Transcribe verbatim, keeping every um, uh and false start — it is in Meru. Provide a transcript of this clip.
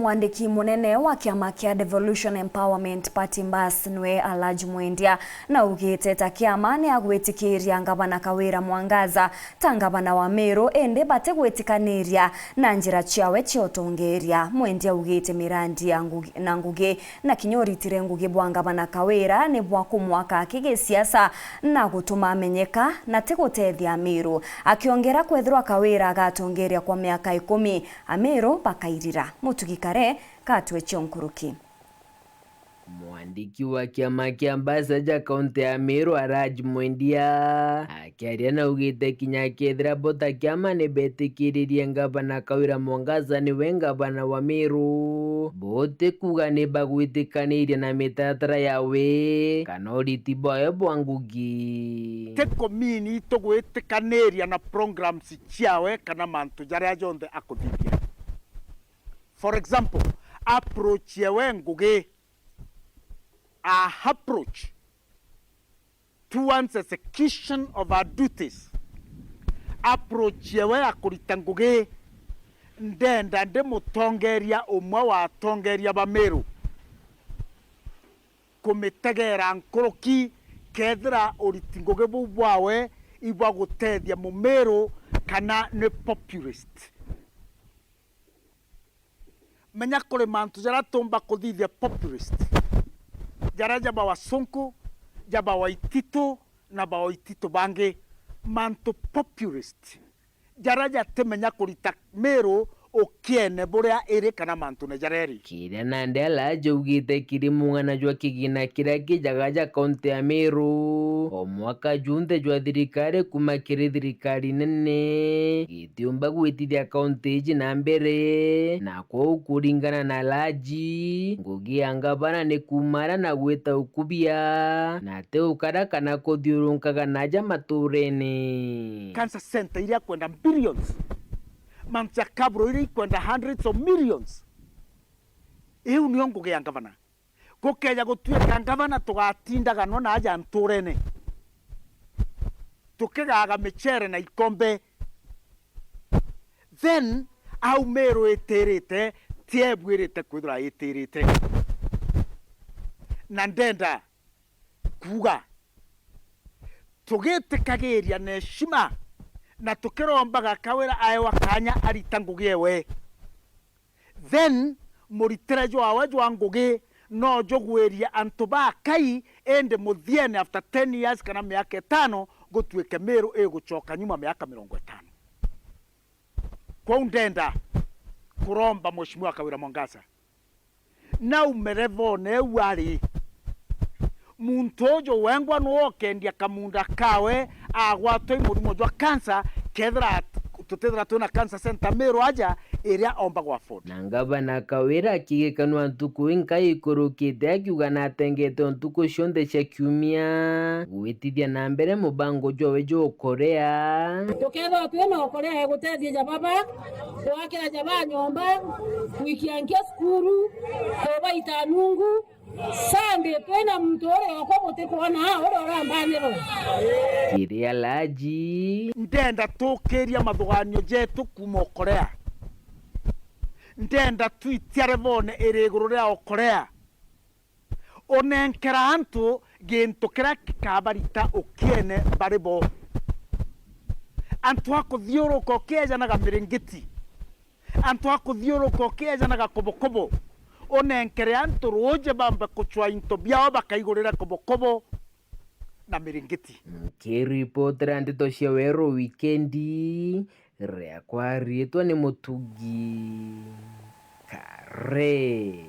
Mwandiki munene wa kiama kia Devolution Empowerment Party, Mbas, nwe Alhaji Mwendia, na augite ta kiama ni agwitikiria ngavana Kawira Mwangaza ta ngavana wa Meru, indi batigwitikaniria na njira ciawe cia utongeria. Mwendia augite mirandi ya ngugi, na ngugi, na kinya uritire ngugi bwa ngavana Kawira ni bwa kumwaka kigisiasa na gutuma amenyeka na ti gutethia Ameru. Akiongera kwethirwa Kawira agatongeria kwa miaka ikumi, Ameru bakairira. Mutugi Kare, katwe cio nkuruki. Mwandiki wa kiama kia Mbas aja kaunti ya Meru, Alhaji Mwendia, akiaria naugite kinya kethira bo ta kiama ni betikiririe ngavana Kawira Mwangaza niwe ngavana wa Meru, butikuga ni bagwitikaniria na mitaratara yawe kana uriti bwawe bwa ngugi. Ti kumini tugwitikaniria na programs ciawe kana mantu jaria jonthe akuthithia. For example, approach yewe ngugi, a approach towards execution of our duties, approach yewe ya kurita ngugi, ndenda ndi mutongeria umwe wa atongeria ba Meru, kumitegera nkuruki kethira uriti ngugi buu bwawe ibwa gutethia Mumeru kana ni populist. Menya kuri mantu jaria tumba kuthithia populist, jaria ja ba Wasunku, ja ba Waititu na ba Waititu bangi, mantu populist, jaria jatimenya kurita Meru ukiene buria iri kana mantune jaria iri. Kiria nandi Alhaji augite kiri mung'ana jwa kigina kiria kijaga ja kaunti ya Meru o mwaka junthe jwa thirikari kuma kiri thirikari nene, gitiumba gwitithia kaunti iji na mbere, na kwou kuringana na Alhaji, ngugi ya ngavana ni kumara na gwita ukubia, na ti ukara kana kuthiurunkaga naja maturene. Cancer center iria ikwenda billions, mantu ja kaburo iria ikwenda hundreds of millions. Iu nio ngugi ya ngavana. Gukeja gutuika ngavana tugatindaganwa na aja nturene, tukigaga michere na ikombe, then au Meru itirite, ti ebwirite kwithirwa itirite. Na ndenda kuuga, tugitikagiria na heshima na tukirombaga Kawira aewa kanya arita ngugi ewe, then muritire jwawe jwa ngugi no jugwirie antu bakai, indi muthiene after ten years kana miaka itano gutuike Meru igucoka nyuma miaka mirongo itano. Kwou ndenda kuromba Mheshimiwa Kawira Mwangaza, naume revone eu ari. Muntu uju wengwa niwe ukendia kamunda kawe agwatwa i murimo jwa cancer, kethira tutithira twina cancer center Meru aja iria omba gwa afford. Na ngavana Kawira akigikanua ntuku inkai ikurukite akiuga natengete ntuku cionthe cia kiumia gwitithia na mbere mubango jwawe jwa ukorea. Tukethirwa twina ukorea ya gutethia ja baba, gwakira ja ba nyomba, gwikia nkia cukuru, kubaita nungu, Sunday twina muntu uria okwa butikwona, uria urambanirwa. Kiri Alhaji. Ndenda tukiria mathuganio jetu kuuma ukorea. Ndenda twitia revone iri iguru ria ukorea. Unenkera antu gintu kiria gikabarita ukiene bari bo. Antu a kuthiuruka ukiejanaga miringiti. Antu a kuthiuruka ukiejanaga kobokobo. Unenkere antu ruuji bambe kucwa into biao bakaigurire kobokobo na miringiti. Nkiripotera ndeto cia Weru Wikendi, riakwa riitwa ni Mutugi Kare.